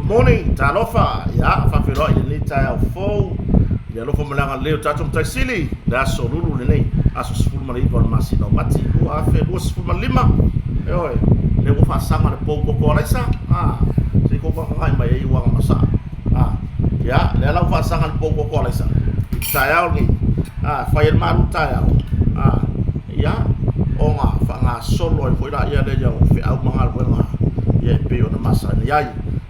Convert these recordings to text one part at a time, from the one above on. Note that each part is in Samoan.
morning, talofa, ia, faafeiloai i lenei taeao fou, i le alofa ma le agalelei o tatou Matai Sili, le aso Lulu lenei, aso 19 o le masina o Mati 2025, ioe, lea ua faasaga le pou koko alaisa, a, se i kou faafagai mai ai ua masaa, a, ia, lea la ua faasaga le pou koko alaisa, i le taeao lenei, a, fai ai le malu taeao, a, Ia, ona faagasolo ai foi laia lea o feau ma galuega ia e pei ona masani ai.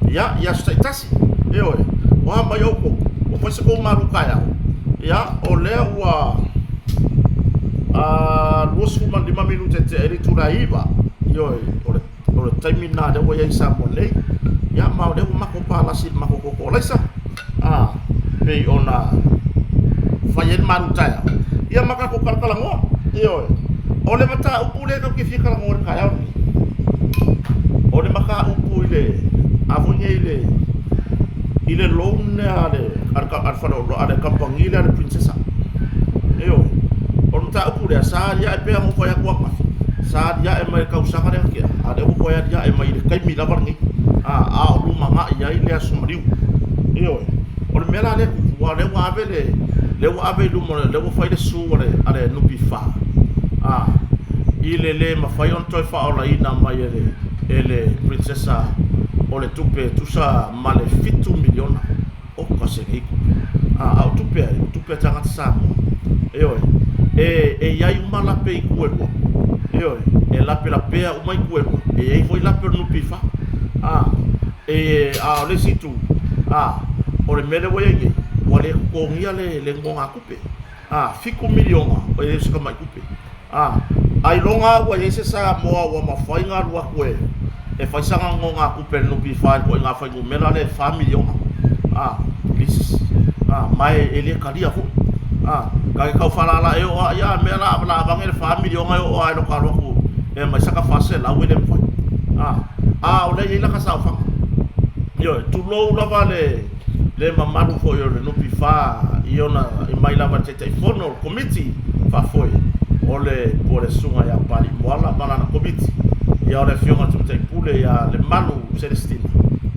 Ia, i aso taitasi, ioe, o a mai outou, ua fai se tou malu taeao? Ia, o lea ua 25 minute e tea ai le itula e 9, ioe, o le O le taimi lena lea ua i ai i Samoa nei, ia ma o lea ua matou palasi i le matou koko alaisa, a, pei ona fai ai le malu taeao, ia ma tatou talatalanoa. Ioe. O le mataupu lea tatou te fia talanoa i le taeao lenei, o le mataupu i le, a foi nei i le, i le loan lea a le, a le, a le faleoloa, a le kamupani lea a le Princessa. Ioe. O le mataupu lea, sa aliae pea ona ou fai atu ananafi, Sa aliae mai i le tausaga lea na tea, a o lea ua toe aliae mai i le taimi lava lenei, a, a o lumanai ai le aso maliu. Ioe. O le mea la lea e tupu, aua o lea ua ave le, lea ua ave i luma, lea ua fai le sue a le, a le NPF, a, i le le mafai ona toe faaolaina mai e le, e le Princessa o le tupe e tusa ma le $7 miliona. Oka se nei tupe. A, a o tupe ai, o tupe a tagata Samoa. Ioe. E, e i ai uma lape i itu e lua. Ioe. E lapelapea uma itu e lua. E i ai foi lape o le NPF. A, e, a o le isi itu, a, o le mea lea ua i ai nei, ua le totogia le, le nonogatupe. A, $7 miliona, e le o se tamai tupe. A, ailoga ua i ai se Samoa ua mafai ona alu atu e, e fai sana nonogatupe a le NPF i le ituaiga fuainumera lea e $4 miliona. A, leases. A, ma e, e le talia foi. A, ta te tau faalala e oo lava, ia a mea la, la aveane le $4 miliona e oo lava i lota alu atu e aumai sata $400 e le mafai. A, a o lea e i ai lata saofaga. Ioe, tulou lava le, le mamalu foi o le NPF i ona i mai lava i le Taitaifono o le Komiti Faafoe o le po o le Susuga ia Papalii Moala ma lana Komiti, ia o le Afioga i le Tamaitai Pule ia Lemalu Selesitina,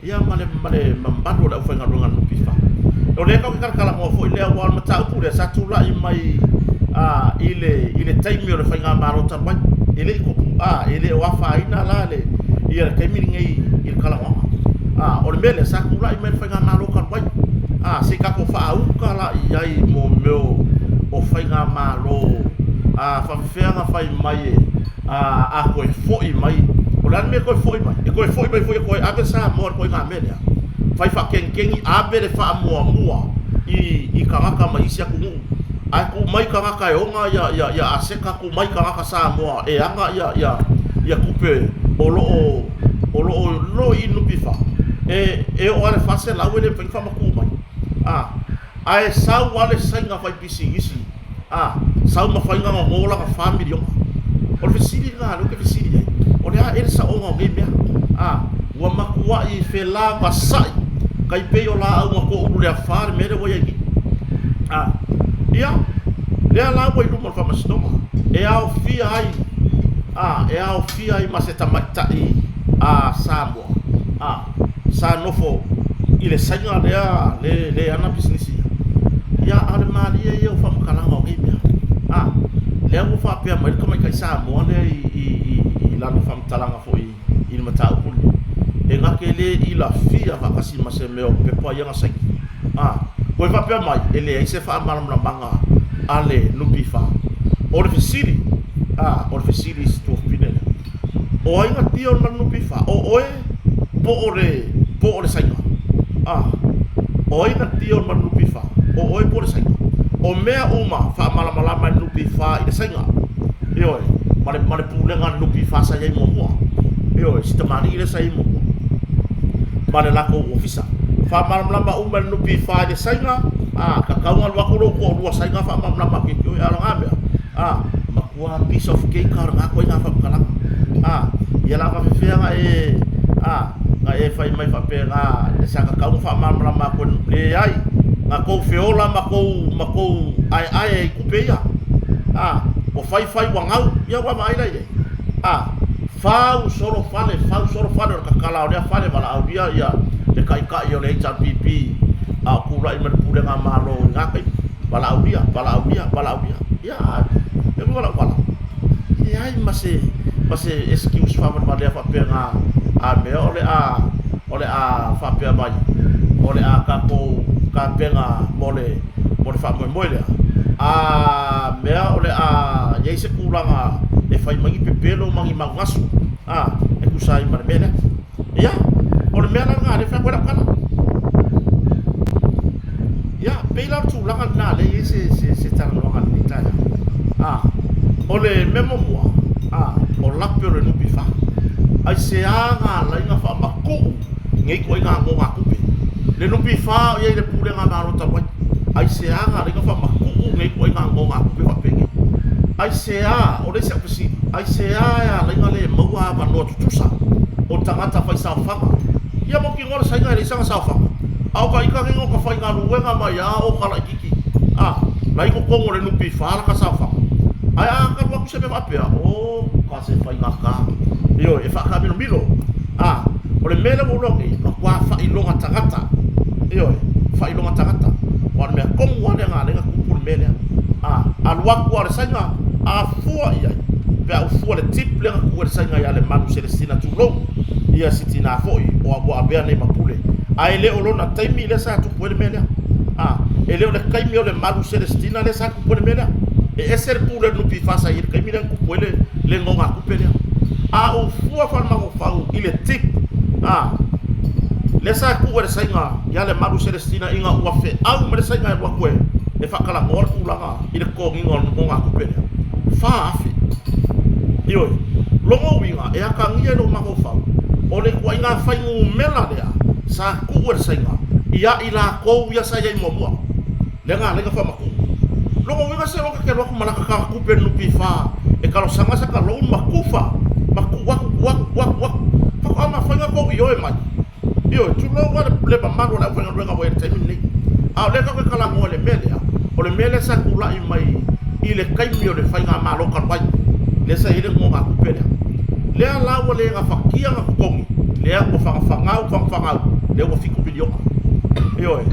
ia ma le ma le mamalu o le aufaigaluega a le NPF. O lea tatou te talatalanoa foi lea aua o le mataupu lea sa tulai mai a i le i le taimi o le faigamalo talu ai. E le i tupu, a e le o afaina la le ia le taimi lenei i le talanoaga. A, o le mea lea, sa tulai mai le Faigamalo talu ai. A, se i tatou faauka la i ai mo mea o Faigamalo a faapefea ona fai mai e, a, a toe foi mai. O le a le mea e toe foi mai? E toe foi mai foi e toe ave Samoa i le ituaiga mea lea. Fai faakegikegi, ave le faamuamua i, i tagata mai isi atunuu. Ae tuu mai tagata e ona ia, ia, ia aseta, tuu mai tagata Samoa e ana ia, ia, ia tupe o lo o, o lo o lo i NPF, e, e oo lava i le 400 e le mafai ona faamatuu mai. A, ae sau lava le saina fai pisinisi, a, sau ma fai gagogō lana $4 miliona. O le fesili lena lea ou te fesili ai, o le a ea le saoga o nei mea? A, ua matuai felavasai tai pei o laau na toulu le afa le mea lea ua i ai nei. A, ia, lea la ua i luma o le Faamasinoga, e aofia ai, a, e aofia ai ma se tamaitai a Samoa, a, sa nofo i le saina lea le, le ana pisinisi ia. Ia, a o le malie ia o faamatalaga o nei mea. A, lea ua faapea mai le tamaitai Samoa lea i, i, i, i lana faamatalaga foi i le mataupu lenei, e na te le ilafia faatasi ma se mea o pepa ia na saini. A, toe faapea mai, e leai se faamalamalamaga a le NPF. O le fesili, a, o le fesili i si tuafafine lea, o ai na deal ma le NPF? O oe po o le, po o le Saina? A, o ai na deal ma le NPF? O oe po o le Saina? O mea uma, faamalamalama e le NPF i le Saina. Ioe, ma le, ma le pulega a le NPF sa i ai muamua. Ioe, si tamalii lea sa i ai muamua. Ma le latou ofisa. Faamalamalama uma e le NPF i le Saina, a, tatau ona alu atu lou toalua Saina faamalamalama atu ia te oe, a o lena mea, a, matua piece of cake lava o lena ituaiga faamatalaga. A, ia la faapefea ona e, a, na e fai mai faapena, sa tatau ona faamalamalama atu e, leai, na tou feola ma tou, ma tou aeae i tupe ia. A, ua fai fai ua gau, ia ua vaai la i ai. A, fau solo fale, fau solo fale o le tatala o lea fale, valaaulia ia, le Taitai o le HRPP a o tulai mai le Pulega Malo i na taimi, valaaulia, valaaulia, valaaulia. Ia, e uiga lau tala, e leai ma se, ma se excuse faavalevalea faapea na a mea o le a, o le a faapea mai, o le a tatou tapena mo le, mo le faamoemoe lea. A mea o le a i ai se tulaga e fai mai ni pepelo ma ni maugasu, a, e tusa ai ma le mea lea. Ia, o le mea la lena lea e fai atu ai lau tala. Ia, pei la o le tulaga lena lea e i ai se, se, se talanoaga i lenei taeao. A, o le mea muamua, a, o lape o le NPF. Aisea na ala ai ona faamatuu nei ituaiga nonogatupe? Le NPF o i ai i le Pulega a Malo talu ai. Aisea na ala ai ona faamatuu nei ituaiga nonogatupe faapenei? Aisea, o le isi au fesili, aisea e ala ai ona le maua avanoa tutusa o tagata faisaofaga? Ia mautinoa le saina e leai sana saofaga, a o ka ita nei no ka faigaluega mai a o ka laititi, a, la i totonu o le NPF la ka saofaga. Ae a talu atu se mea faapea, o ka se faigata, ioe, e faataamilomilo. A, o le mea lea ua ou iloa nei, matua faailoga tagata, ioe, faailoga tagata. Aua o le mea tonu lava lea na ala ai ona tupu le mea lea. A, alu atu lava le saina, a fua i ai, pe a ou fua i le tip lea na tuu e le saina ia Lemanu Selestina, tulou, ia si tinā foi o ua avea nei ma pule. A e le o lona taimi lea sa tupu ai le mea lea. A, e le o le taimi o Lemalu Selestina lea sa tupu ai le mea lea. E ese le pule a le NPF sa i ai i le taimi lea na tupu ai le, le nogatupe lea. A ou fua faalemafaufau i le tip, a, lea sa tuu e le saina ia Lemalu Selestina ina ua feau mai le saina e alu atu e, e faatalanoa le tulaga i le totogiina o le nogatupe lea, 4,000. Ioe. Lona uiga, e atagia i lou mafaufau, o le ituaiga fuainumera lea sa tuu e le Saina ia i latou ia sa i ai muamua, lea na ala ai ona faamatuu. Lona uiga se loa ta te alu atu ma lata tagatupe i le NPF e talosaga sa ta loan ma tufa ma tuu atu, tuu atu, tuu atu, tuu atu, faatoa mafai ona tou ioe mai. Ioe, tulou lava le mamalu o le aufaigaluega ua i ai i le taimi lenei. A o lea tatou te talanoa i le mea lea, o le mea lea sa tulai mai i le taimi o le faigamalo talu ai, lea sa i ai le nonogatupe lea. Lea la ua le gafatia ona totogi, lea ua fagafagau, fagafagau, lea ua $7 miliona. Ioe,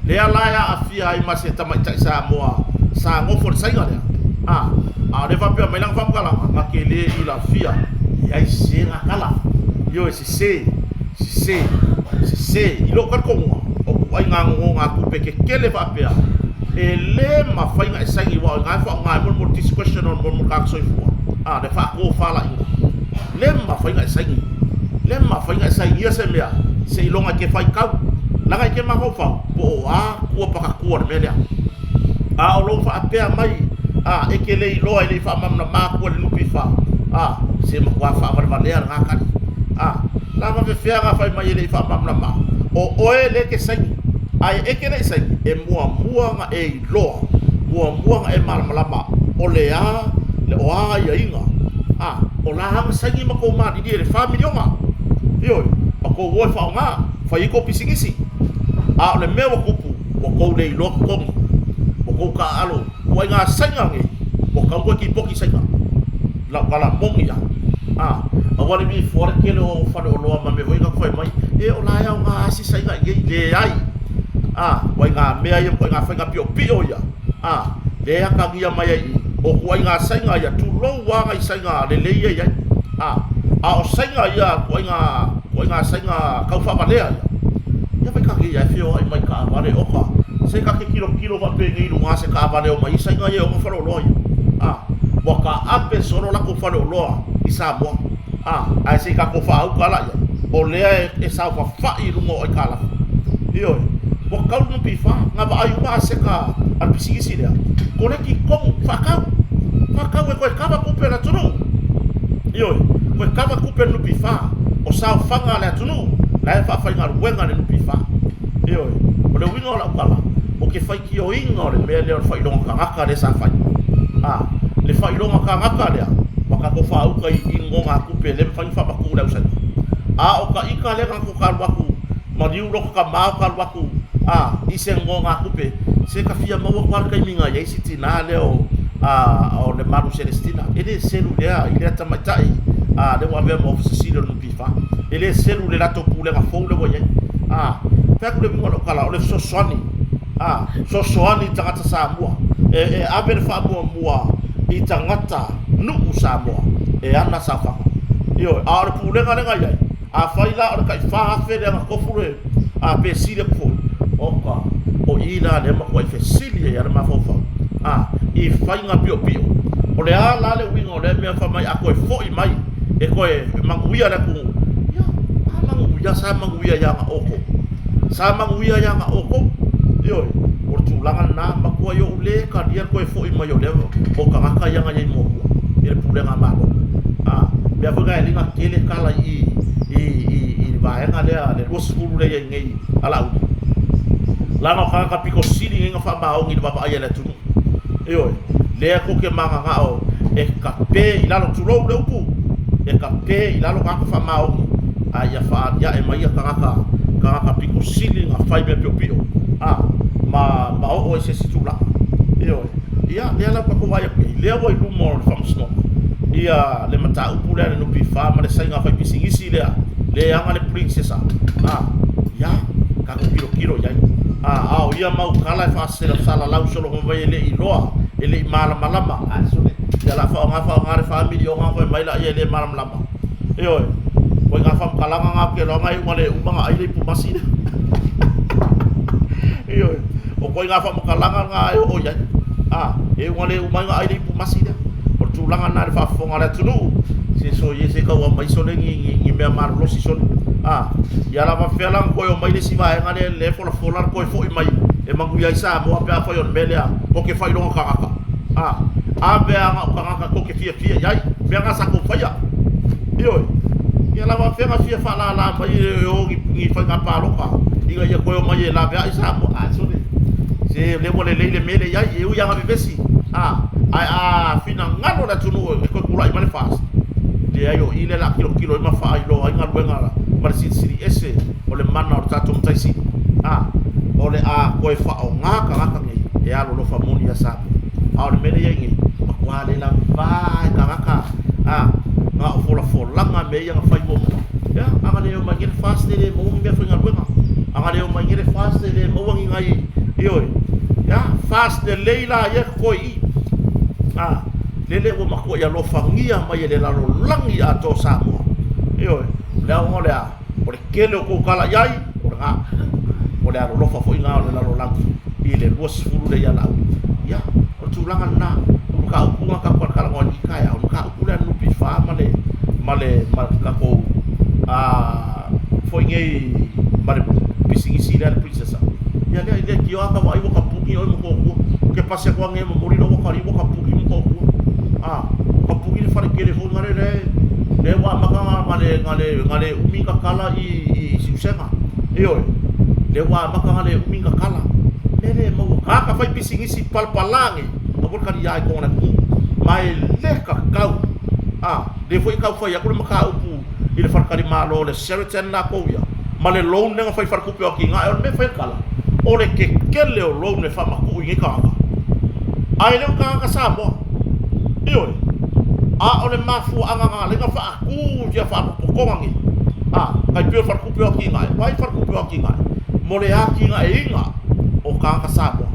lea la e aafia ai ma se tamaitai Samoa sa nofo i le saina lea, a, a o lea e faapea mai lana faamatalaga, na te le ilafia, leai se gatala. Ioe, sese, sese, sese. I lou talitonuga, o ituaiga nonogatupe tetele faapea, e le mafai ona e saini aua o i ina e faaaoga ai mo le discretion o le tagata soifua, a, le faatofalaiga. Le mafai ona e saini, le mafai ona e sainia se mea seiloga e te faitau, leaga e te mafaufau po o a tua pakatua o le mea lea. A o lou faapea mai, a, e te le iloa e le i faamalamalama atu e le NPF, a, se matua faavalevalea lena tali. A, la faapefea ona fai mai e le i faamalamalama? O oe lea e te saini, ae e te le i saini, e muamua ona e iloa, muamua ona e malamalama o le a, o a aiaiga, a, o la a na saini ma tou malilie i le $4 miliona, ioe, ma tou o e faaaoga, fai ai tou pisinisi. A o le mea ua tupu, ua tou le iloa totogi, ua tou taaalo, ituaiga saina nei, ua tatau ona toe tipoti saina. Lau tala moni lava. A, aua le mifoa le tele o faleoloa ma mea foi ia na fai mai, e o la e aoga lava si saina i inei. Leai. A, ituaiga mea ia ma ituaiga faiga piopio ia, a, lea e atagia mai ai i i, o ituaiga saina ia, tulou lava nai saina lelei ia e i ai. A, a o saina ia, ituaiga, ituaiga saina tau faavalea ia, Ia faitagi ia e feoai mai taavale oka se ta te tilotilo faapenei i luga se taavale o mai saina ia e ono faleoloa ia a ua taape solo latou faleoloa i Samoa a ae se i tatou faauka la ia o lea e saofafai i luga o aitalafu. Ioe, ua tau le NPF na vaai uma aseta a le pisinisi lea koleki tonu faatau faatau e toe kava tupe a le atunuu. Ioe, toe kava tupe a le NPF o saofaga a le atunuu la e faafaigaluega le NPF. Ioe, o le uiga o lau tala, o ke faitioina o le mea lea o le faailoga tagata lea sa fai. A, le faailoga tagata lea, ua tatou faauka i nonogatupe e le mafai ona faamatuu i le ausaina. A o ta ita lea na tatou alu atu maliu lota tama o ta alu atu a, i se nonogatupe, se ta fia maua atu lava le taimi na i ai si tinā lea o, a, o Lemalu Selestina. E le selu lea i lea tamaitai, a, lea ua avea ma Ofisa Sili o le NPF. E le selu i le latou pulega fou lea ua i ai. A, fai atu le uiga o lau tala, o le fesoasoani, a, fesoasoani i tagata Samoa, e, e ave le faamuamua i tagata nuu Samoa e ana saofaga. Ioe, a o le pulega lea na i ai, Afai la o le tai 4,000 lea na tofu le a pe sili atu foi, oka, o i la lea matuai fesili ai lava le mafaufau, a, i faiga piopio. O le a la le uiga o lea mea fai mai a toe foi mai e toe manuia le atunuu? Ia, a manuia, sa manuia ia na outou. Sa manuia ia na outou. Ioe, o le tulaga lena, matuai ou le talia le toe foi mai o lea o tagata ia na i ai muamua i le pulega a Malo. A, mea foi na e liga tele tala i i i i le vaega lea le 20 lea i ai nei a Laauli. Leaga o tagata pito sili nei na faamaoni i le vaavaai a le atunuu. Ioe, lea tou te mananao e kape i lalo, tulou le upu, e kape i lalo tagata faamaoni, a ia faaliae mai ia tagata tagata pito sili na fai mea piopio, a, ma ma oo ai i se isi tulaga. Ioe. Ia, lea la ua tatou vaai atu i ai, lea ua i luma o le Faamasinoga ia le mataupu lea a le NPF ma le saiga faipisinisi lea, lea e ana le Princess a, ia, tatou tilotilo i ai. A, a o ia mau tala e faasalalau sologa mai e le i iloa, e le i malamalama, a sole, ia o le a faaaoga faaaoga le fa miliona fai mai laia e le malamalama. Ioe, o ituaiga faamatalaga na ou te iloa na iuga le uma na ai le ipumasi lea. Ioe, o ituaiga faamatalaga na e oo i ai. A, e iuga le uma ai na ai le ipumasi lea. O le tulaga lena i le faafofoga a le atunuu, se soia se tau aumai sole ni, ni, ni mea malolosi sole. A, ia lava fea la ona toe omai le isi vaega lea, lea e folafola le toe foi mai e manuia ai Samoa pe afai o le mea lea tou te fai loa tagata. A, ave lava na o tagata tou te fiafia i ai, mea na sa tou faia. Ioe, ia lava fea na fia faalala mai e o ni, ni faiga palota ina ia toe omai e laveai Samoa. A, sole, se lea ua lelei le mea lea i ai, e ui lava na vevesi, a, ae a finagalo le atunuu e toe tulai mai le FAST, leai o i lea o le a tilotilo ai ma faailoa ai galuega ma le silisili ese o le mana o le tatou Matai Sili, a, o le a toe faaaoga tagata nei e alolofa moni ia Samoa. A o le mea lea e i ai nei, matua le lava e tagata, a, na o folafolaga mea ia na fai muamua. Ia, a na le omai nei le FAST e le maua ni meafaigaluega. A na le omai nei le FAST e le maua ni nai, ioe, ia, FAST lelei la ia e totoe i i. A, lele ua matuai alofagia mai e le lalolagi atoa o Samoa. Ioe, o le aoga o le a? O le tele o tou tala i ai, o lena. O le alolofa foi lena o le lalolagi i le 20 lea ia Laauli. Ia, o le tulaga lena. O mataupu na tatou talatalanoa ai i lenei taeao, o le mataupu lea a le NPF ma le, ma le, ma le tatou, a, foi nei, ma le pisinisi lea a le Princess. Ia lea, lea tio a tau ai ua tapuni oe ma tou tua. Ke pasi atu anei e momoli lou akali ua tapuni ma tou tua. A, tapuni le fale tele foi ngale le, le ua amata na le, na le, na le umi na kala i, i Siusega. Ioe, le ua amata na le umi na kala. Mea le maua, tagata fai pisinisi palapala nei, aua le kaliā i tona atunuu. Ma e le tatau, a, lea foi e tau fai atu le mataupu i le faletalimalo o le Sheraton latou ia, ma le loan lea na fai i faletupe o atinae, o le mea e fai le tala, o le kekele o loan e faamatuu i nei tagata, ae le o ni tagata Samoa. Ioe, a o le mafuaaga na ala ai ona faatu ia faalapotopotoga nei, a, tai pei o le faletupe o atinae, o ai faletupe o atinae? Mo le atinaeina o tagata Samoa.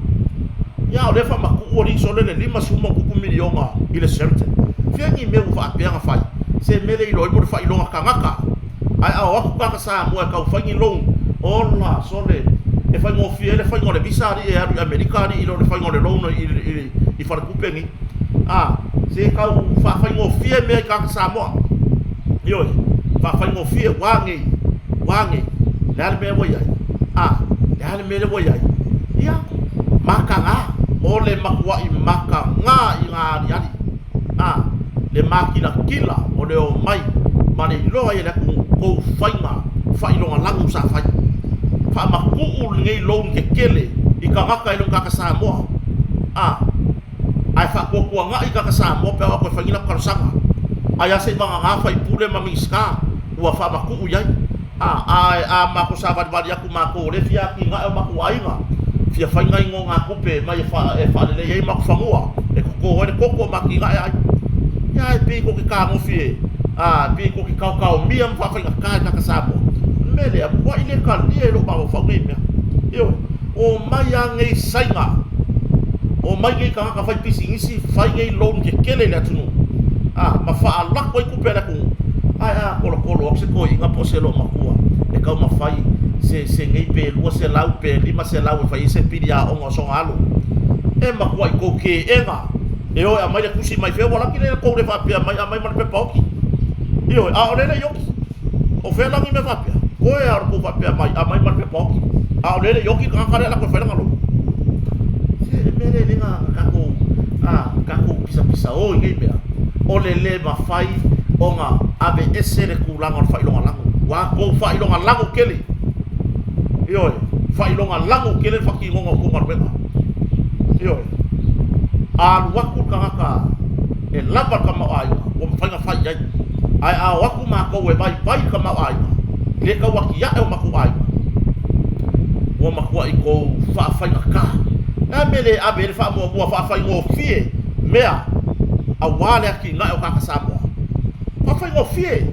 Ia, o lea e faamatuu alii sole le $50 miliona i le Sheraton. Fea ni mea ua faapea ona fai? Se mea le iloa ai mo le faailoga tagata. Ae a o atu tagata Samoa e tau fai ni loan, ola sole, e faigofie ai le faiga o le visa alii e alu i Amerika alii i lo le faiga o le loan i faletupe nei. A, se tau faafaigofie mea i tagata Samoa. Ioe, faafaigofie, ua nei, ua nei, le a le mea ua i ai? A, le a le mea lea ua i ai? Ia, mataga, o le matuai mataga i ngā aliali. A, le makilatila o le omai ma le iloa ai e le atunuu tou faiga faailoga lanu sa fai. Faamatuu lenei loan kekele i tagata e le o ni tagata Samoa. A, ae faatuatuanai tagata Samoa pe a o atu e fai ni latou talosaga. Ae a se i vagana faipule ma Minisita ua faamatuu i ai. A, ae a matou savalivali atu matou o lea e fia atinae o matou aiga, fia fai nai nonogatupe mai e faalelei ai matou fanua, e toto ai le toto ma atinae ai. Ia, e pei tou te tagofi e, a, e pei tou te taotaomia ma faafaigata i tagata Samoa. mea lea, matua i le talia i lou mafaufau nei mea. Ioe, omai lava nei Saina, omai nei tagata fai pisinisi, fai nei loan tetele i le atunuu, a, ma faalako ai tupe a le atunuu. Ae a tolotolo atu se toeaina po o se loomatua e taumafai se, se nei pe 200 pe 500 e fai ai se pili aoga o sona alo. E matuai tou teena e o e aumai le tusi mai fea, ua laki lea tou le faapea mai aumai ma le pepa oti. Ioe, a o lea e le i oti. O fea la ni mea faapea? Koe a o le tou faapea mai aumai ma le pepa oti. A o lea e le i oti le tagata lea lako e fai lana loan. Se le mea lea e le na tatou, a, tatou pisapisao i nei mea, o le le mafai ona aveese le tulaga o le faailogalanu. Ua tou faailogalanu tele. Ioe, faailogalanu tele le faatinoga o tou galuega. Ioe. A alu atu le tagata e lava le tamaoaiga, ua mafai ona fai i ai. Ae a o atu matou e vaivai le tamaoaiga, le tau atiae o matou aiga, ua matuai tou faafaigata. O le a le mea e le ave ai le faamuamua faafaigofie mea aua le atinae o tagata Samoa? Faafaigofie.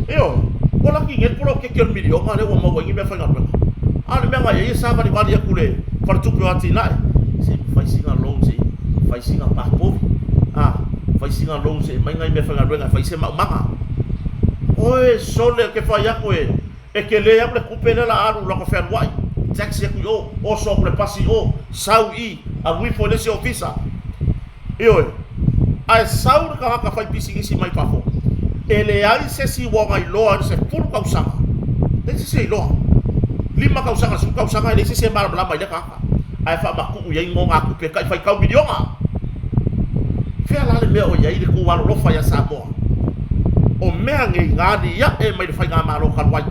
Ioe, ua laki nei le poloketi o le miliona lea ua maua ai ni meafaigaluega. A o le mea na i ai e savalivali atu le Faletupe o Atinae, se i fai sina loan se i fai sina pa povi, a, fai sina loan se i aumai nai meafaigaluega e fai ai se maumaga. Oe sole ou te fai atu e, e tele atu le tupe lea o le a alu i lota fealuai, taxi atu i o, oso atu le pasi i o, sau i i, alu ifo i le isi ofisa. Ioe. Ae sau le tagata faipisinisi mai fafo, e leai se isi ua ona iloa i le 10 tausaga, leai se isi e iloa. 5 tausaga, 10 tausaga e leai se isi e malamalama i lea tagata, ae faamatuu i ai nonogatupe tai faitau miliona. Fea la le mea o i ai le tou alolofa ia Samoa? O mea nei na aliae mai le faigamalo talu ai,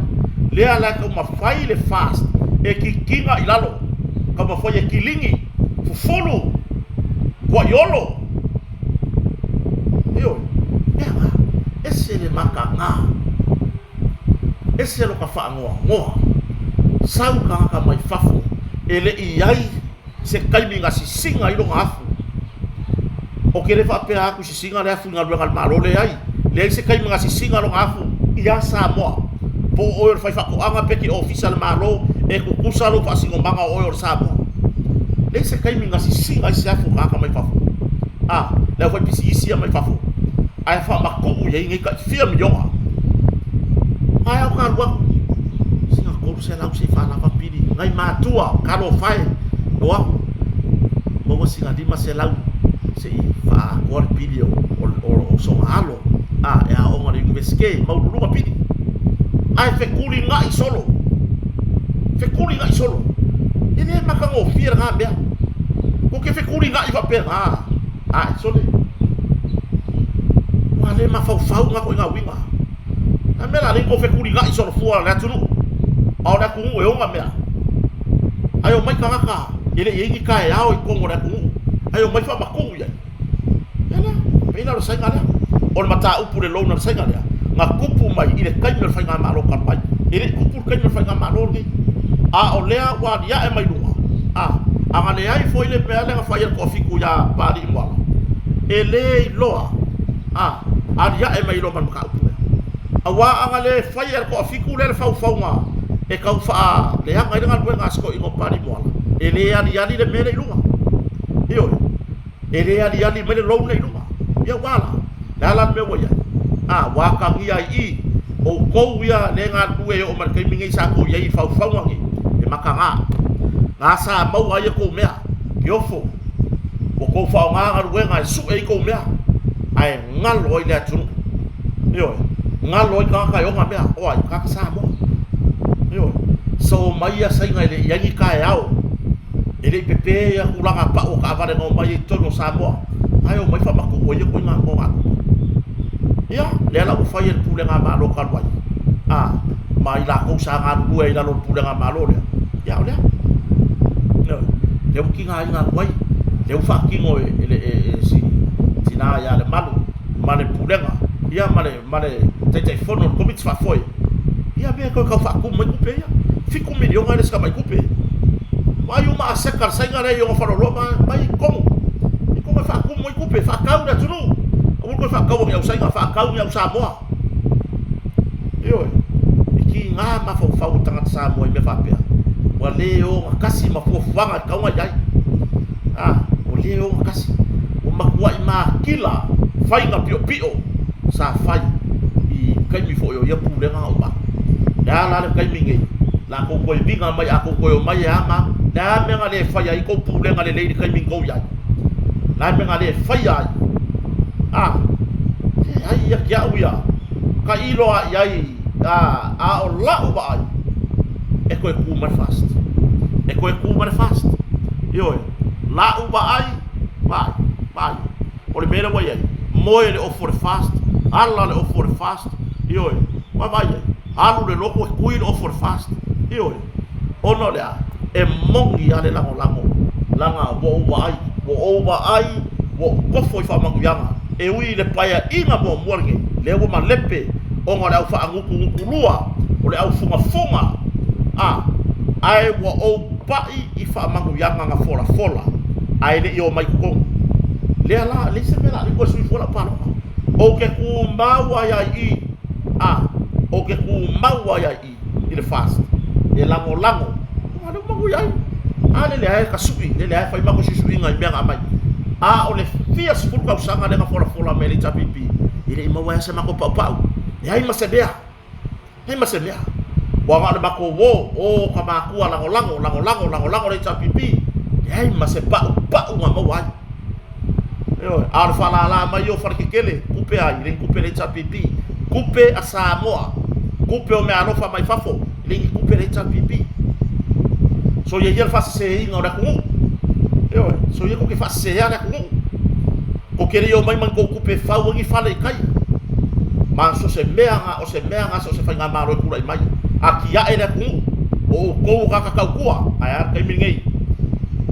lea la e taumafai le FAST e kikina i lalo, taumafai e kiligi, fufulu, Tuaiolo. Ioe, mea na, ese le mataga, ese lota faanoanoa, sau tagata mai fafo e le i ai se taimi na sisiga ai lona afu. Ou te le faapea atu sisiga le afu i galuega a le Malo, leai, leai se taimi na sisiga lona afu ia Samoa. Po o oe o le faifaatoaga pe te ofisa a le Malo, e tutusa lou faasinomaga o oe o le Samoa. Leai se taimi na sisiga ai se afu o tagata mai fafo, a, le aufaipisinisi ia mai fafo, ae faamatuu i ai nei tai fia miliona. Ae ao ka alu atu, sina 300 se i faalava pili, nai matua, talofa e, o atu, maua sina 500 se i faaatoa le pili o, o, o, o sona alo, a, e aoga i le Iunivesite, maualuluga pili. Ae fetulinai solo. Fetulinai solo. E le matagofie lena mea. Kou te fetulinai faapena, ae sole. Ua le mafaufau na ituaiga uiga. A mea la lea tou fetulinai solo fua le atunuu. A o le atunuu e ona mea. Ae omai tagata e le i ai ni taeao i totonu o le atunuu. Ae omai faamatuu i ai. Ia lea, pei la o le saina lea. O le mataupu i le loan a le saina lea, na tupu mai i le taimi o le faigamalo talu ai. E le i tupu i le taimi o le faigamalo lenei. A o lea ua aliae mai luga, a, a na leai foi le mea lea na fai e le toafitu ia Papalii Moala, e le iloa, a, aliae mai loa ma le mataupu lea. Aua a na le faia e le toafitu lea le faufauga e tau faaleaga ai le galuega a si toeaina o Papalii Moala, e le aliali le mea lea i luga. Ioe. E le aliali mai le loan lea i luga. Ia ua a la? Le a la le mea ua i ai? A, ua atagia ai i i, outou ia lea e galulue e oo mai le taimi nei sa tou i ai i faufauga nei, e mataga. Na sa maua ai a tou mea, kiofo. Ua tou faaaoga galuega e sue ai tou mea, ae galo ai le atunuu. Ioe, galo ai tagata e ona mea, o ai? Tagata Samoa. Ioe, so omai ia Saina e le i ai ni taeao. E le i pepe ia tulaga pau o taavale na omai ai i totonu o Samoa, ae omai faamatuu ai ituaiga nonogatupe. Ia, lea la ua fai e le Pulega a Malo talu ai, a, ma i latou sa galulue ai i lalo o le Pulega a Malo lea, ia o lea. Ioe, lea ua tigaina atu ai, lea ua faatino e, e, e, e si tina ia Lemalu ma le Pulega, ia ma le ma le Taitaifono o le Komiti Faafoe, ia mea e toe tau faatumu mai tupe ia. $7 miliona e le o se tamai tupe. Vaai uma aseta a le Saina lea i ona faleoloa ma mai i totonu. I totonu e faatumu ai tupe, faatau le atunuu. Aua le toe faataua ni au Saina, faatau ni au Samoa. Ioe. mafaufau o tagata Samoa i mea faapea? Ua le ogatasi ma fuafuaga e tatau ona i ai. A, ua le ogatasi. Ua matuai matila faiga piopio sa fai i taimi foi o ia pulega na uma atu. O le a la le taimi nei? O le a tou toe viga mai a tou toe omai e a ma a? O le a mea na le faia ai tou pulega lelei i le taimi na tou i ai? O le a le mea na le faia ai? A, leai ia te au ia, tailo lava i ai, a, a o lau vaai, e toe tu mai le FAST. E toe tu mai le FAST. Ioe, lau vaai, vaai, vaai. O le mea lea ua i ai, moe le ofu o le FAST, ala le ofu o le FAST, ioe, vaavaai i ai, alu le loto e tui le ofu o le FAST, ioe, ona o le a? E moni lava le lagolago, leaga ua ou vaai, ua ou vaai, ua ou tofo i faamanuiaga, e ui i le paeaiga muamua lenei, lea ua malepe ona o le au faagutugutu-lua, o le au fugafuga, a, ae ua ou pai i faamanuiaga na folafola ae le i omai i totonu. Lea la, leai se mea la le toe sui fua lau palota. Ou te tumau ai ai i, a, ou te tumau ai ai i, i le FAST, e lagolago, aua lea ua manuia ai. A lele lava e tasui, lele lava e fai matou suisuiga i mea na aumai. A o le fia sefulu tausaga lea na folafola mai e le HRPP, e le i maua ai lava se matou paupau, leai ma se mea. Leai ma se mea. Ua na o le matou o, o ka matua lagolago, lagolago, lagolago le HRPP, leai ma se paupau na maua ai. Ioe, a o le faalala mai o faletetele, tupe ai, le ni tupe a le HRPP, tupe a Samoa, tupe o meaalofa mai fafo, le ni tupe a le HRPP. Soia ia le faaseseina o le atunuu. Ioe, soia tou te faasesea le atunuu. Tou te le i omai ma ni tou tupe e fau ai ni fale i tai. Ma so se mea na, o se mea na so o se faigamalo e tulai mai, atiae le atunuu, o outou o tagata tautua, ae a le taimi lenei?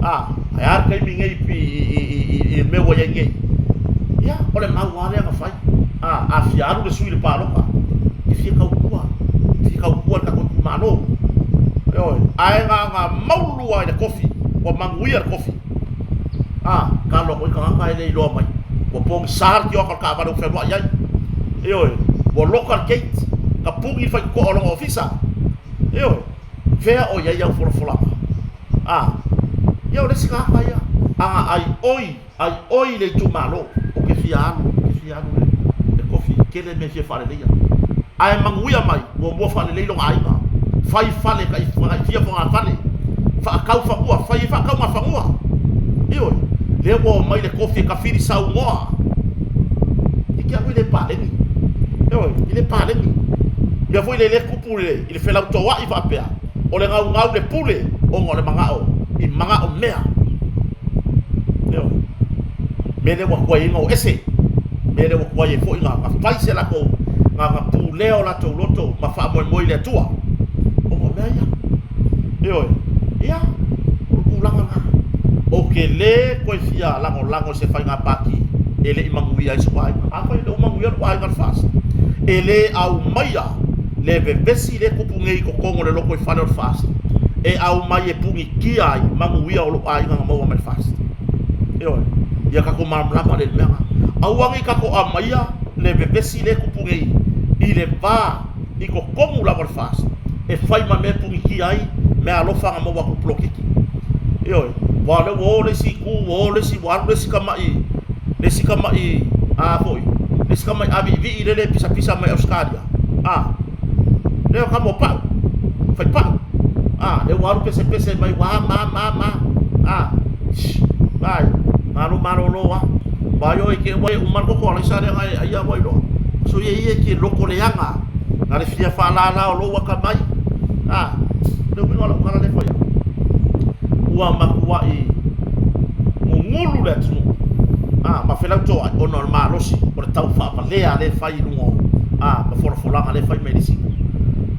A, ae a le taimi lenei i, i, i, i le mea ua i ai nei? Ia, o le mau lava lea na fai. A, a fia alu le sui i le palota, e fia tautua, e fia tautua i le tatou itumalo. Ioe, ae na ona maulu lava i le kofi, ua manuia le kofi. A, talo atu ai tagata e le iloa mai. Ua pogisa le tioata o le taavale ua fealuai ai. Ioe, ua loka le gate, tapuni le faitotoa o lona ofisa. Ioe, fea o i ai au folafolaga? A, ia o le isi tagata ia, ana ai oi, ai oi i le itumalo, ou te fia alu, ou te fia alu i le kofi, tele mea e fia faaleleia. Ae manuia mai, muamua faalelei lona aiga, fai fale tai fia fogafale, faatau fanua, fai ai faatauga fanua. Ioe, lea ua omai le kofi e tafili saunoa. I te au e le paleni. Ioe, e le paleni. Mea foi lea e tupu i le felautoa'i faapea, o le gaugau le pule ona o le mana'o i mana'o mea. Ioe. Mea lea ua tuai ai ona o ese. Mea lea ua tuai ai foi na fai se latou, na pulea o latou loto ma faamoemoe i le Atua. Ona o mea ia. Ioe. Ia, o le tulaga lena. Ou te le toe fia lagolago i se faiga pati e le i manuia ai sou aiga. Afai e le o manuia lou aiga i le FAST, e le aumaia le vevesi lea e tupu nei i totonu o le lotoifale o le FAST, e aumai e punitia ai manuia o lou aiga na maua mai le FAST. Ioe. Ia tatou malamalama lelei i le mea lena. Aua ne i tatou aumaia le vevesi lea e tupu nei i le va i totonu lava o le FAST e fai ma mea e punitia ai meaalofa na maua atu i poloketi. Ioe. Aua o lea ua o le isi itu, ua o le isi, ua alu le isi tamai, le isi tamai, a foi, le isi tamai ʻāviʻiviʻi lele e pisapisa mai Ausetalia, a, lea o tama o Pa'u, fai pa'u, a, lea ua alu pesepese mai ua a ma ma ma, a, shh, ai, malo malolo lava. Vaai oe te ua e uma le koko alaisa lea na e aia ua iloa. So ia ia e te loko leaga, na le fia faalala o lou akamai, a, le uiga o lau tala lea e fai atu, ua matuai gugulu le atunuu, a, ma felautoai ona o le malosi o le tau faavalea lea e fai i luga o, a, ma folafolaga lea e fai mai e le isi.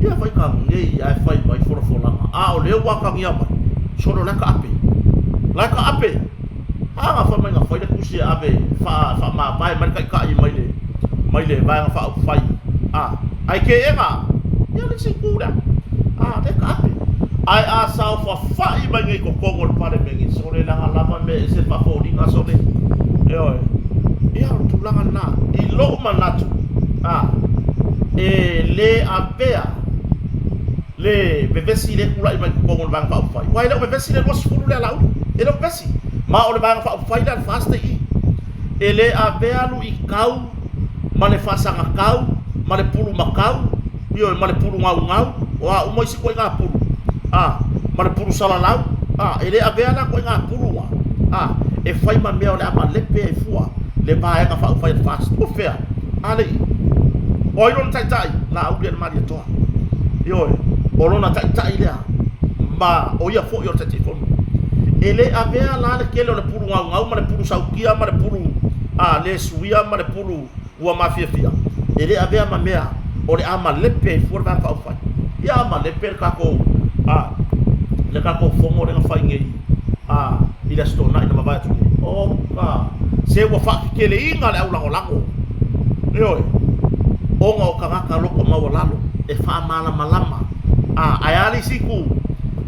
Ia fai ka nei ae fai mai folafolaga, a o lea ua atagia mai, solo la e taape, la e taape. A na fai mai na fai le tusi e ave e faamavae mai le taitai mai le mai le Vaega Faaupufai, a, ae keena, ia le isi itu lea, a, lea e taape. Ae a saofafai mai nei i totonu o le Palemene, sole leaga lava mea e ese le faafoliga, sole, ioe, ia o le tulaga lena. I lou manatu, a, e le avea. Le vevesi lea e tulai mai totonu o le Vaega Faaupufai, aua e le o vevesi le 20 lea a Laauli, e le o vevesi. Ma o le Vaega Faaupufai lea a le FAST i i. E le avea luitau ma le faasagatau ma le pulumakau, ioe, ma le pulu gaugau, o a uma isi ituaiga pulu, a, ma le pulu salalau, a, e le avea la ituaiga pulu na, a, e fai ma mea o le a malepe ai fua le Vaega Faaupufai a le FAST. O fea? A le i. O ai lona taitai? Laauli Malietoa. Ioe, o lona taitai lea, ma o ia foi o le Taitaifono. E le avea la le tele o le pulu gaugau ma le pulu sautia ma le pulu a le suia ma le pulu ua mafiafia, e le avea ma mea o le a malepe ai fua le Vaega Faaupufai. Ia a malepe le tatou a le tatou fono lea na fai nei a i le Aso Toonai na mavae atu nei. Oka! Se ua faateteleina le aulagolago. Ioe, ona o tagata loto maualalo e faamalamalama. A, ae a le isi itu?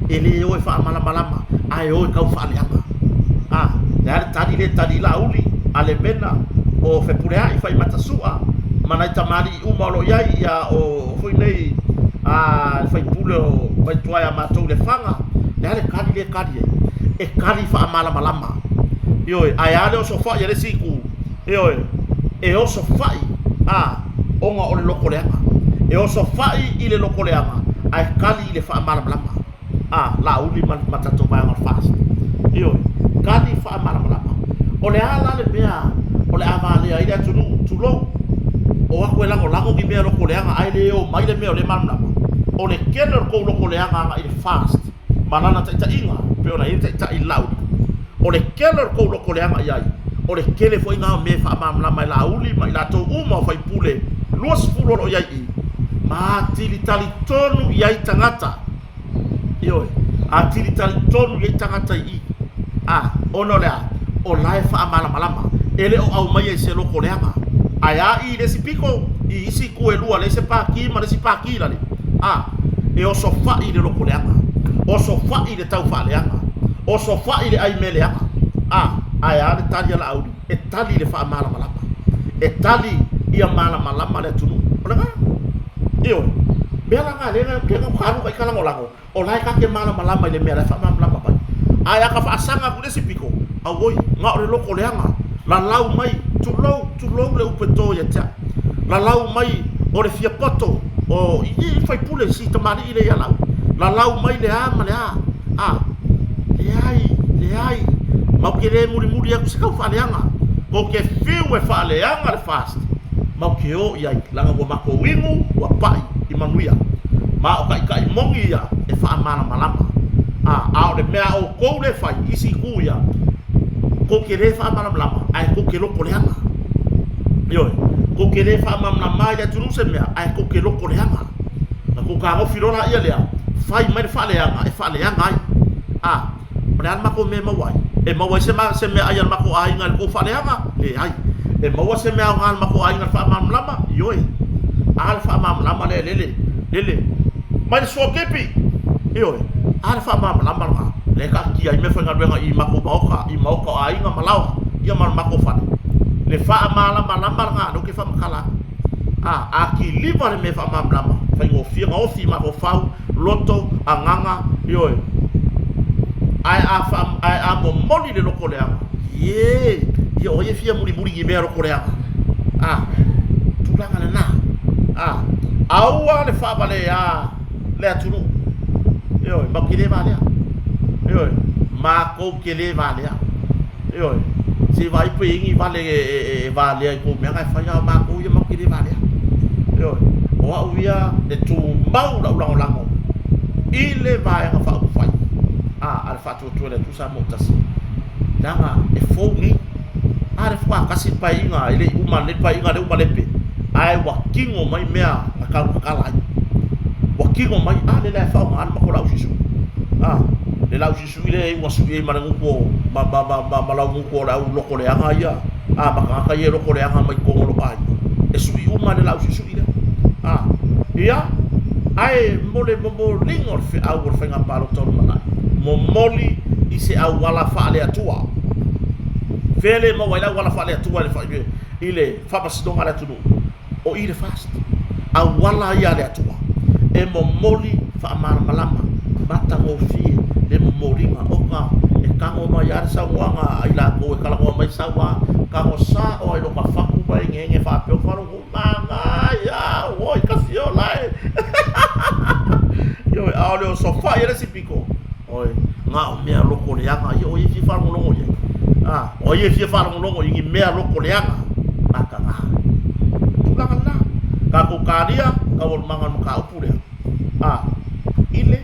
E le o e faamalamalama, ae o e tau faaleaga. A, le a le tali lea e tali i Laauli, a Lemena, o Fepuleai, Faimata-sua, ma nai tamalii uma o lo o i ai, ia, o foi nei, a, le faipule o mai tua ia matou i Lefaga. Le a le tali lea e tali ai? E tali faamalamalama. Ioe, ae a le osofai a le isi itu? Ioe, e osofai, a, ona o le lotoleaga. E osofai i le lotoleaga, ae kali i le faamalamalama. A, Laauli ma, ma tatou vaega o le FAST. Ioe, kali faamalamalama. O le a la le mea o le a valea ai le atunuu, tulou, o atu e lagolago ni mea lotoleaga ae le o mai le mea o lea e malamalama? O le tele o le tou lotoleaga agai i le FAST ma lana taitaiga, pei ona i ai le taitai Laauli. O le tele o le tou lotoleaga i ai, o le tele foi lena o mea e faamalamalama e Laauli ma i latou uma o faipule 20 o lo o i ai i i, ma atili talitonu i ai tagata. Ioe, atili talitonu i ai tagata i i. A, ona o le a? O la e faamalamalama. E le o aumaia i se lotoleaga. Ae a i i le isi pito, i isi itu e lua, le isi pati ma le isi pati lale. A, e osofai i le lotoleaga, osofai i le tau faaleaga, osofai i le ai mea leaga. A, ae a le tali a Laauli? E tali i le faamalamalama. E tali ia malamalama le atunuu. O lena. Ioe. Mea la na lea na alu ka ita lagolago, o la e ta te malamalama i le mea la e faamalamalama mai. Ae a ka faasaga atu i le isi pito, auoi, na o le loko leaga, lalau mai, tulou, tulou le upu e to ia te au, lalau mai o le fia poto o i i faipule si tamalii lea ia lau, lalau mai le a ma le a, a, leai, leai, mau te le mulimuli atu se tau faaleaga, tou te fiu e faaleaga le FAST, mau te o i ai, leaga ua matou inu, ua pai i manuia. Ma o taitai moni ia e faamalamalama. A, a o le mea a outou lea e fai, isi itu ia, tou te le faamalamalama, ae tou te loto leaga. Ioe, tou te le faamalamalama i le atunuu se mea, ae tou te loto leaga. Na tou tagofi loa laia lea, fai mai le faaleaga e faaleaga ai. A, o le a le matou mea e maua ai? E maua ai se, se meaai a le matou aiga i le tou faaleaga? Leai. E maua se mea aoga a le matou aiga i le faamalamalama? Ioe. A le faamalamalama lea lele, lele. Mai le suakepi! Ioe. A le faamalamalama lena, lea e taatia ai meafaigaluega i matou maota, i maota o aiga ma laoa, ia ma le matou fale. Le faamalamalama lena, lea ou te faamatala atu. A, a kiliva le mea faamalamalama, faigofie ona ofi i mafaufau, loto, agaga, ioe. Ae a faa, ae a momoli le loto leaga, ie, ia o ai e fia mulimuli i mea loto leaga? A, tulaga lena. A, aua le faavalea le atunuu. Ioe, matou te le valea. Ioe, matou te le valea. Ioe, se i vaai pe i ai ni vale e valea i tou mea na e fai, a o matou ia matou te le valea. Ioe, o au ia e tumau lau lagolago i le Vaega Faaupufai a le Faatuatua i le Atua Samoa ua Tasi, leaga e fou nei. A lea faatoa tasi le paeaiga, e le i uma lelei le paeaiga lea ua malepe, ae ua tino mai mea na tautatala ai. Ua tino mai, a lea la e faaaoga le matou lausuisui. A, le lausuisui lea e iu na sui ai ma le gutu o, ma, ma, ma, ma, ma lau gutu o le au loto leaga ia, a, ma tagata ia e loto leaga mai totonu o lou aiga. E sui uma le lausuisui lea. A, ia, ae mo le momoliga o le feau o le faiga palota o lumanai, momoli i se auala faale-Atua. Fea le maua ai le auala faale-Atua i le faamasinoga a le atunuu? O i le FAST. Auala ia a le Atua e momoli. Faamalamalama, matagofie le momoliga o ka e tago mai lava le saunoaga a i latou e talanoa mai sau a tago sao ai loka fatu ma egeege faapea o faalogo manaia oi kasiola e ioe a o le osofai e le isi pito oi na o mea loko leaga ia o ai e fia faalogologo i ai a o ai e fia faalogologo i ni mea loko leaga mataga tulaga lena tatou talia taualumaga o le mataupu lea A. I le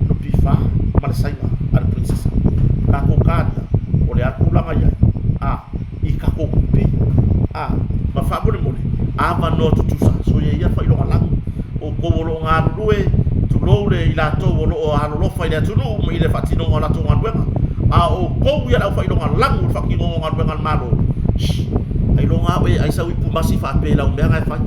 NPF ma le saina a le Prinsesa. Tatou talia, o le a le tulaga i ai? A. I tatou tupe. A. Ma faamolemole, avanoa tutusa, soia ia faailoga lanu. Outou o lo o galulue, tulou le i latou o lo o alolofa i le atunuu ma i le faatinoga o latou galuega. A o outou ia le aufaailoga lanu i le faatinoga o galuega a le Malo, shh, ailoga a oe e ai sau ipu masi faapea i lau mea na e fai.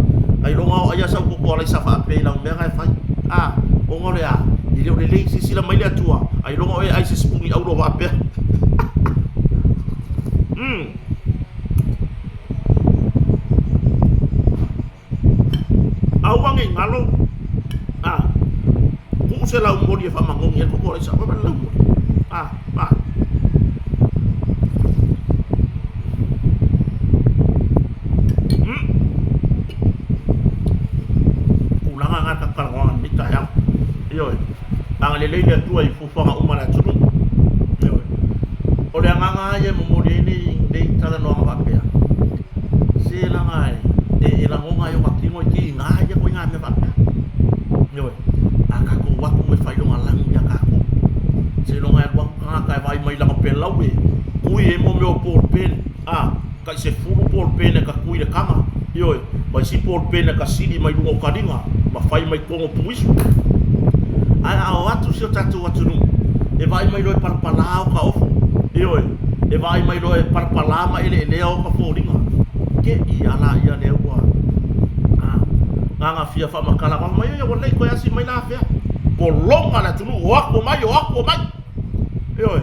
Ailoga o ai sau koko alaisa faapea i lau mea na e fai. A, ona o le a? E le o lelei, silasila mai le Atua, ailoga oe e ai se sipuni auro faapea. Mm. Aua ne i galo, a, tuu se laumoli e faamanogi ai le koko alaisa. Vaai le laumoli. A, a. Tulaga na ta talanoaga i lenei taeao. Ioe. Agalelei le Atua i fuafuaga uma a le atunuu. Ioe. O le agaga lava ia e momoli ai nei, nei talanoaga faapea, se leaga e, e, e lagona ai o ka tino e kiga ia koiga mea faapea. Ioe. A tatou atu e failoga lanu ia tatou. Seiloga e alu atu tagata e vaai mai lana pelau e kui ai mo mea o polpene. A, tai 10 polpene ka kui le kaga, ioe, ma isi polpene ka sili mai luga o kaliga ma fai mai totonu o puisu. Ae a o atu si o tatou atunuu e vaai mai loa e palapala o ka ofu, ioe, e vaai mai loa e palapala ma eleelea o ka foliga, te i ala ia lea ua a gaga fia faamatala mai ia ua lei toe asi mai la afea. Pologa le atunuu, o atu omai, o atu omai. Ioe.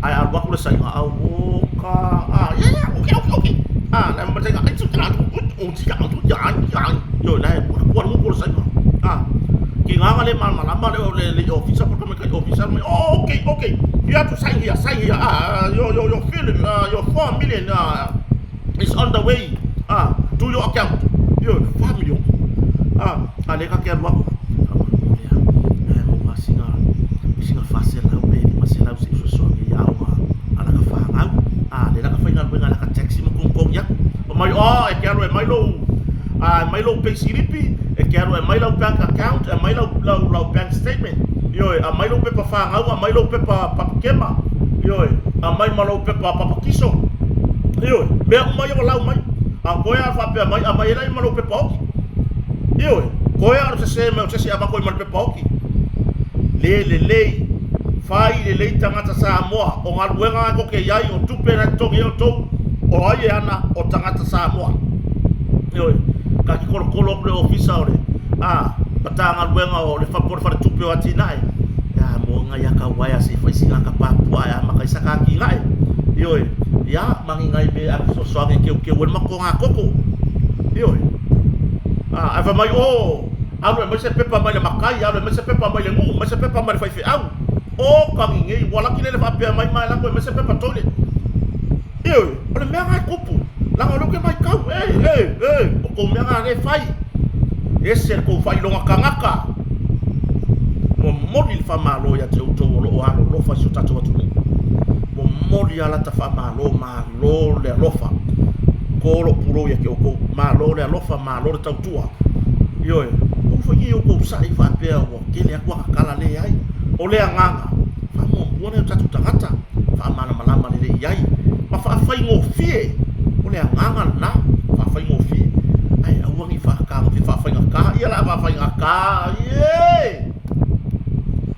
Ae alu atu le saina, au ka, a, ia, ia, ok, ok, ok. A, la ma saina, ai, tu, tu, tu, tu, tu, tu, ya, ya. Ioe, la e, ua luku le saina. A, ki ngā le malamalama le, le, le ofisa, pa kame kai ofisa mai, oh, ok, ok, you have to sign here, sign here, ah, your, your, your, fill, your 4 million, is on the way, ah, to your account. Ioe, 4 million. Ah, a lea ka ke alu aku. Faamolemole a, e mo ngā singa, singa 400 pe 500 se i fesoasoani i aoga a laka whanau. Ah, le laka whaingaluega laka taxi ma kongkong iaku. O mai, oh, e ke alu e mai lou, ah, e mai lou payslipi, e ke alu e mai lau bank account, e mai lau, lau, lau bank statement. Ioe, a mai lou pepa whanau, a mai lou pepa papakema. Ioe, a mai ma lou pepa papakiso. Ioe, mea uma ia ua lau mai. A koe a faapea mai, a mai e lai ma lou pepa oki. Ioe, koe a o le sese mai o se isi avatu ai ma le pepa oki. Le lelei, fai lelei tagata Samoa, o galuega na tou te i ai, o tupe na totogi ai outou, o ai e ana, o tagata Samoa. Ioe, ka ki kolokolo atu le ofisa o le, a, Matagaluega o le, po o le Faletupe o Atinae, ia, mo ngai a kauaea se i fai sina ka papua e amata ai sa ka atinae. Ioe, ia, mani ngai mea e fesoasoani e keukeu ai le matou koko. Ioe. A, ae fai mai, o, alu e aumai se pepa mai le makai, alu e aumai se pepa mai le nuu, aumai se pepa mai le faifeau. O, kagi nei, ua laki lele faapea mai ma e lako e aumai se pepa toilet. Ioe, o le mea na e tupu, leaga o lea ou te matau, e, e, e, o tou mea na lea e fai. Ese le tou faailoga tagata. Momoli le faamalo ia te outou o lo o alolofa i si o tatou atunuu. Momoli lava lata faamalo, malo le alofa. Ko lou pulou ia te outou, malo le alofa, malo le tautua. Ioe, aua foi ne i outou sa'i faapea ua tele atu aka tala, leai. O le agaga, faamuamua nai o tatou tagata, faamalamalama lelei i ai, ma faafaigofie. O le agaga lena, faafaigofie. Ae aua ne i faatagofie, faafaigata. Ia o le a faafaigata, ie!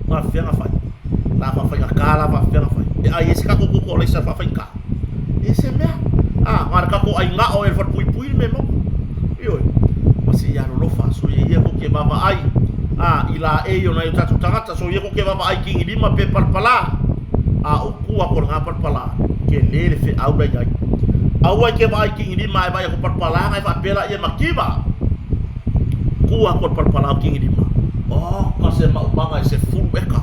Faafefea ona fai? O le a faafaigata la faafefea ona fai? E ai ai se tatou koko alaisa faafaigata? E se mea. A, na o le tatou ai gao e le falepuipui le mea maua. Ioe. Ma se i alolofa, soia ia tou te vaavaai a, i laei o nai o tatou tagata, soia tou te vaavaai kigilima pe palapala. A o tua atu o lena palapala, tele le feau la i ai. Aua e te vaai kigilima ae vaai atu palapala na e faapea laia e mativa. Tua atu o le palapala o kigilima. Oka se maumaga i 10 eka.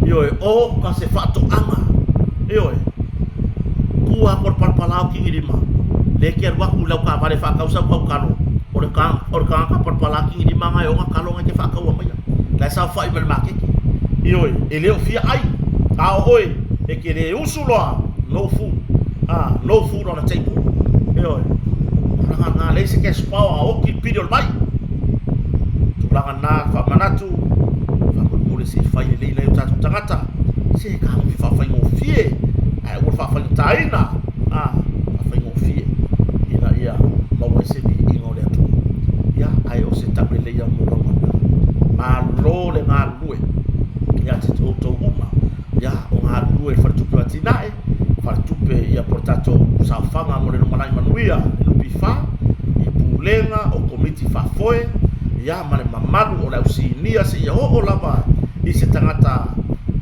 Ioe, oka se faatoaga. Ioe. Kua aku o le palapala o Kigilima, lea e te alu atu i lau taavale e faatau sau kalo, o le o le tagata palapala Kigilima na e ona kalo na e te faataua maia. La e saofai mai le maketi. Ioe, e le o fia ai. A o oe, e te le usu loa, no food. Ah, no food on the table. Ioe. Tulaga na, leai se cash power, oti le pili o le vai. Tulaga na faamanatu, faamolemole se i fai lelei nai o tatou tagata, se tagofi faafaigofie, ae aua le faafaigataina, a, faafaigofie, ina ia maua ai se viiga o le Atua. Ia, ae o se tauleleia mo lau galuega. Malo le galulue ia te outou uma, ia, o galulue i le Faletupe o Atinae, Faletupe, ia, po o le tatou saofaga mo le lumanai manuia, le NPF, i Pulega o Komiti Faafoe, ia, ma le mamalu o le au sinia seia oo lava i se tagata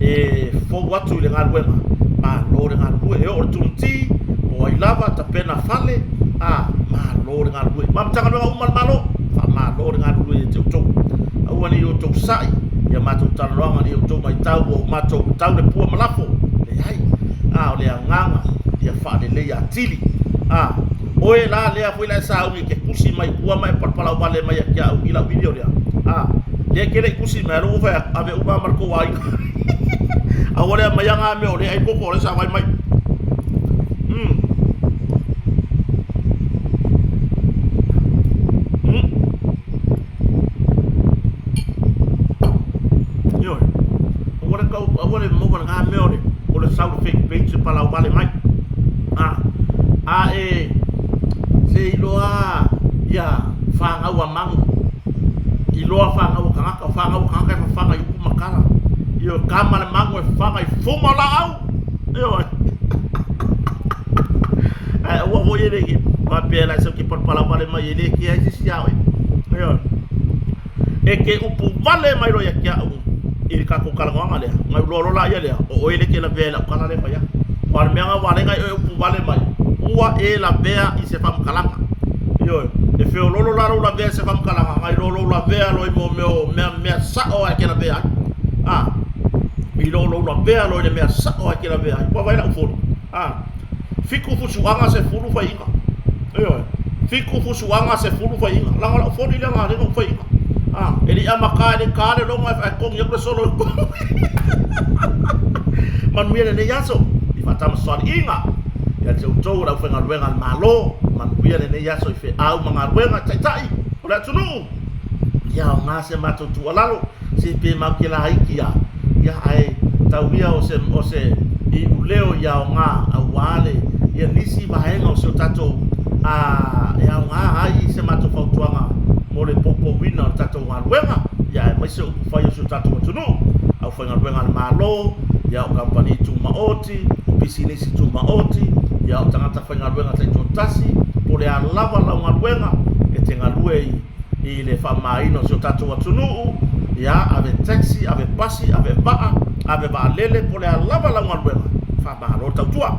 e fou atu i le galuega, malo le galulue. E oo i le turunti, po o ai lava, tapena fale, a, malo le galulue. Ma Matagaluega uma a le Malo, faamalo le galulue ia te outou. Aua ne i outou sa'i i a matou talanoaga, ne i outou matau ua matou tau le pua ma lafo. Leai. A, o le agaga ia faaleleia atili. A, oe la lea foi la e sauni e te tusi mai tua ma e palapalauvale mai ia te au i lau video lea. A, lea e te le i tusi mai, a o lea ua ou fai atu, ave uma lava ma le tou aiga. Aua le aumaia na mea o lea e ai koko o lea sa vaai mai. Mm. Mm. Ioe. Aua le tau, aua le maua lena mea o le, o le sau le fake page e palauvale mai. A, a e, se iloa ia fanau a manu, iloa fanau a tagata, o fanau a tagata e fafaga i upu ma tala. Ioe, kama le manu e fafaga i fuma o laau. Ioe. Ae aua foi e le faapea la sau ke palapalauvale mai e le kea ai se isi ia oe. Ioe. E ke upu vale mai loa ia te au i le tatou talanoaga lea, ona ou iloa loa laia lea, o oe lea e te lavea i lau tala lea e fai atu. Aua o le mea lena ua ala ai ona e upu vale mai, ua e lavea i se faamatalaga. Ioe, e feoloolo la lou lavea i se faamatalaga, nai lo lou lavea loa i mea o mea, mea sao lava e te lavea ai. A, i lo lou lavea loa i le mea sao lava e te lavea ai. Ua vaai lau foli. A, fitu fusuaga 10 faiga. Ioe, fitu fusuaga 10 faiga. Leaga o lau foli lea na ala ai ona ou faiga. A, e le i amata e le i taina le logo ae togi atu le solo i totonu. Manuia lenei aso i faatamasoaliiga ia te outou o le aufaigaluega a le Malo. Manuia lenei aso i feau ma galuega taitai o le atunuu. Ia aoga se matou tuualalo, se pe matou te laiti lava, ia ae tau ia o se, o se iuleo ia aoga aua le, ia nisi vaega o si o tatou, a, e aoga ai se matou fautuaga mo le poupouina o le tatou galuega, ia aemaise upu fai o si o tatou atunuu, aufaigaluega a le Malo, ia o kamupani tumaoti, o pisinisi tumaoti, ia o tagata faigaluega taitoatasi, po o le a lava lau galuega e te galue i i le faamamaina o si o tatou atunuu, ia, ave taxi, ave pasi, ave vaa, ave vaalele, po o le a lava lau galuega, faamalo le tautua.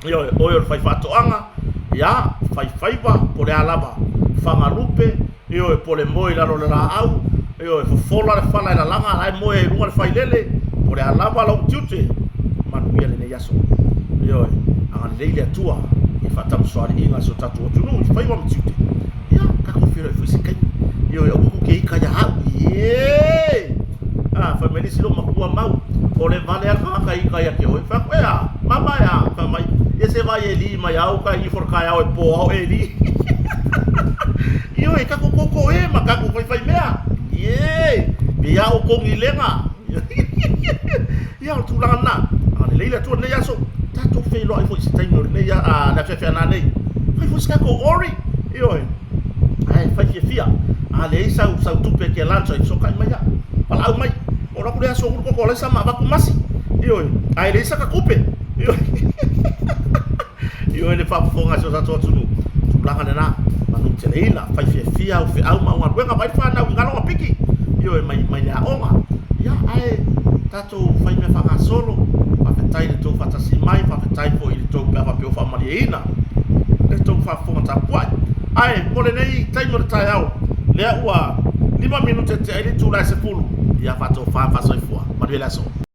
Ioe, oe o le faifaatoaga, ia, fai faiva, po o le a lava, fagalupe, ioe, po o le moe i lalo o le laau, ioe, fofola le fala e lalaga, a la e moe ai i luga le failele, po o le a lava lou tiute, manuia lenei aso. Ioe, agalelei le Atua i faatamasoaliiga a si o tatou atunuu i faiva ma tiute. Ia, tatou feiloai foi se taimi. Ioe, aua tou te ita ia au. Ie! Ah, fai mai le isi loomatua mau, o le vale a le tagata e ita ia te oe. Fai atu, e a, mama e a, fai mai, ia se vai e li mai au ka ifo le taeao e po ao e li. Ioe, tatou toto e ma tatou faifai mea. Ie! Pe ia outou ni lega. Ia, o le tulaga lena. Agalelei le Atua i lenei aso. Tatou feiloai foi i se taimi o lenei, a, le afiafi a nanei. Fai foi se tatou ori. Ioe. Ae fai fiafia. A leai sau, sau tupe e te lunch ai, fesootai mai au. Valaau mai. Oo atu le aso ulu koko alaisa ma avatu masi. Ioe. Ae leai saka tupe. Ioe. Ioe le faafofoga a si o tatou atunuu. Tulaga lena. Manuteleina, fai fiafia au feau ma au galuega, vaai le fanau i galoga piki. Ioe, mai, mai le aoga. Ia, ae tatou fai mea faagasolo. Faafetai i le tou faatasi mai, faafetai foi i le tou pe a faapea ua faamalieina le tou faafofoga tapuai. Ae mo lenei taimi o le taeao, lea ua 5 minute tea i le itula e 10. Ia faatofa ma faasoifua. Manuia le aso.